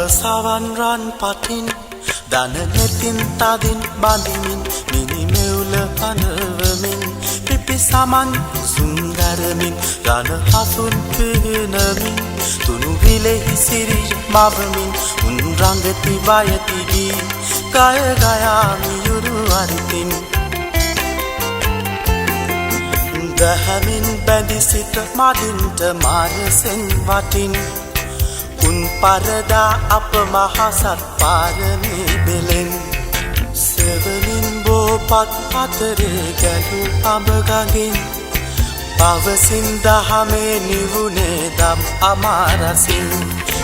සවන් රන් පටින් දන නෙතින් තදින් බඳිමින්, මිනි මෙවුල පනවමින්, පිපි සමන් සුන්දරමින්, රණ හසුන් පිහිනමින්, තුනු විලෙහි සිරිය මවමින්, උන් රඟති වයති ගී ගය ගයා මියුරු අරිතින්. දහමින් බැඳි සිත මදින්ට මාරසෙන් වටින්, උන් පරදා අප මහසත් පාරමී බෙලෙන්. සෙවනින් බෝපත් අතරේ ගැලු අඹ ගඟින්, පවසින් දහමේ නිවුනේ දම් අමාරසින්.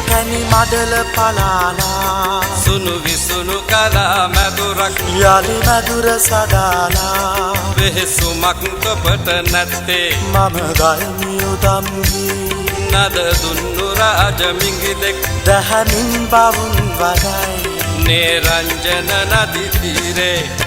කැණි මඩල පලාලා සුණු විසුණු කලා මැදුරක් යලි මැදුර සදාලා. වෙහෙසුමක් තොපට නැත්තේ? මම ගයමි උදම් ගී. නද දුන්නු රාජ මිංගිලෙක් දහමින් බවුන් වදයි නේරංජන නදි තීරේ.